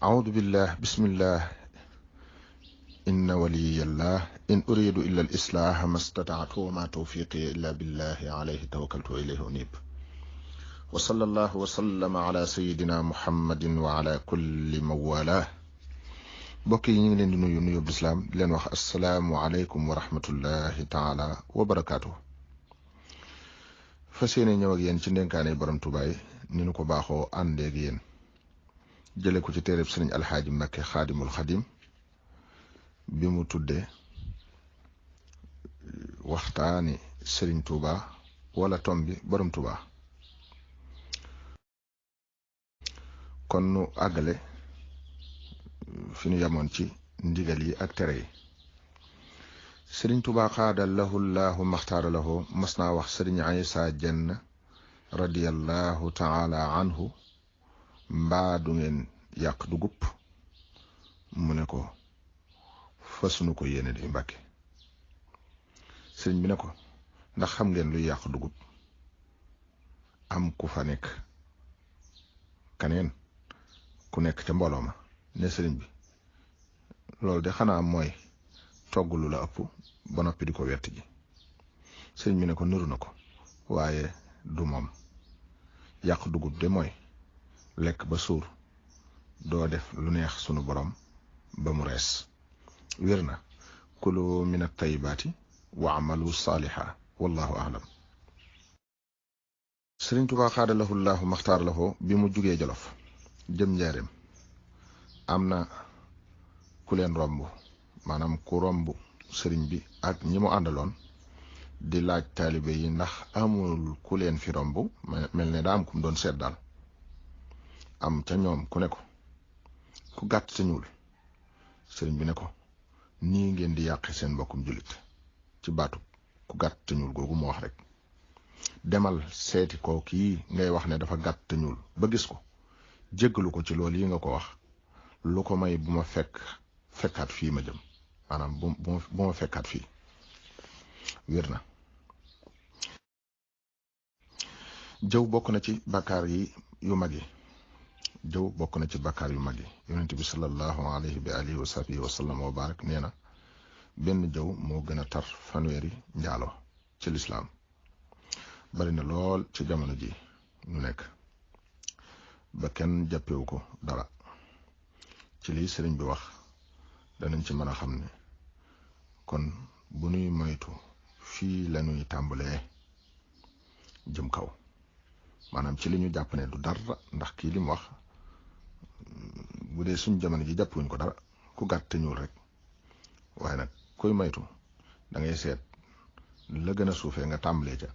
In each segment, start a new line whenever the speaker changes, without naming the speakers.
أعوذ بالله بسم الله إن ولي الله إن أريد إلا الإصلاح ما استطعت وما توفيقي إلا بالله عليه توكلت وإليه أنيب وصلى الله وسلم على سيدنا محمد وعلى كل موالاه بوكي ñi ngi leen di nuyu nuyu l'islam di leen wax assalamu alaykum wa rahmatullahi ta'ala wa barakatuh fasiyene ñëw ak yeen ci ndenkaane borom Tuubaa ni ñu ko baaxoo àndee ak yeen jële ko ci téereb Sëriñ Alxaaji Mbakke Xaadimul Xadim bi mu tudde waxtaani Sëriñ Tuubaa wala tombi borom Tuubaa kon nu àggale fi ñu yamoon ci ndigal yi ak tere yi Sëriñ Tuubaa xaada lahu llahu maxtaara lahu mas naa wax Sëriñ Isaa Jenn radiyallahu taala anhu mbaa du ngeen yàq dugub mu ne ko fasunu ko yéene di Mbàkke sëriñ bi ne ko ndax xam ngeen luy yàq dugub am ku fa nekk kaneen ku nekk ca mbooloo ma ne sëriñ bi loolu de xanaa mooy togg lu la ëpp ba noppi di ko wett ji sëriñ bi ne ko nuru na ko waaye du moom yàq dugub de mooy lekk ba suur doo def lu neex sunu borom ba mu rees wér na kulu min at-tayyibaati wa amalu saaliha wallahu a'lam Sëriñ Tuubaa xaada lahu llahu maxtaar lahu bi mu jugee Jolof jëm Njaaréem am na ku leen romb maanaam ku romb sëriñ bi ak ñi mu àndaloon di laaj taalibe yi ndax amul ku leen fi romb mel ne daa am ku mu doon seet daal am ca ñoom ku ne ko ku gàtt te ñuul sëriñ bi ne ko nii ngeen di yàqe seen mbokkum jullit ci baatu ku gàtt te ñuul googu mu wax rek demal seeti ko kii ngay wax ne dafa gàtt te ñuul ba gis ko jéggalu ko ci loolu yi nga ko wax lu ko may bu ma fekkaat fii ma jëm maanaam bu ma fekkaat fii wér na jëw bokk na ci bakkaar yi yu mag yi jëw bokk na ci bakkaar yu mag yi yonent bi sallallahu alayhi wa alihi wa sahbihi wa sallam wa barak nee na benn jëw moo gën a tar fanweeri njaaloo ci lislaam bari na lool ci jamono ji ñu nekk ba kenn jàppewu ko dara ci lii sëriñ bi wax danañ ci mën a xam ne kon bu nuy moytu fii lañuy tàmbalee jëm kaw maanaam ci li ñu jàpp ne du dara ndax kii li mu wax bu dee suñ jamono ji jàppuñ ko dara ku gàtt te ñuul rek waaye nag koy moytu da ngay seet la gën a suufee nga tàmbalee ca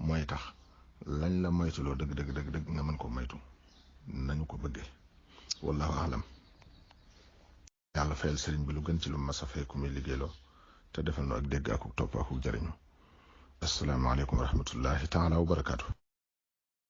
mooy tax lañ la moytuloo dëgg nga mën ko moytu nañu ko bëggee wallahu alam yàlla fayal sëriñ bi lu gën ci lu mas a fay ku muy liggéeyloo te defal nu ak dégg akuk topp akuk jariñu asalaamaaleykum wa rahmatullahi taala wa barakaatu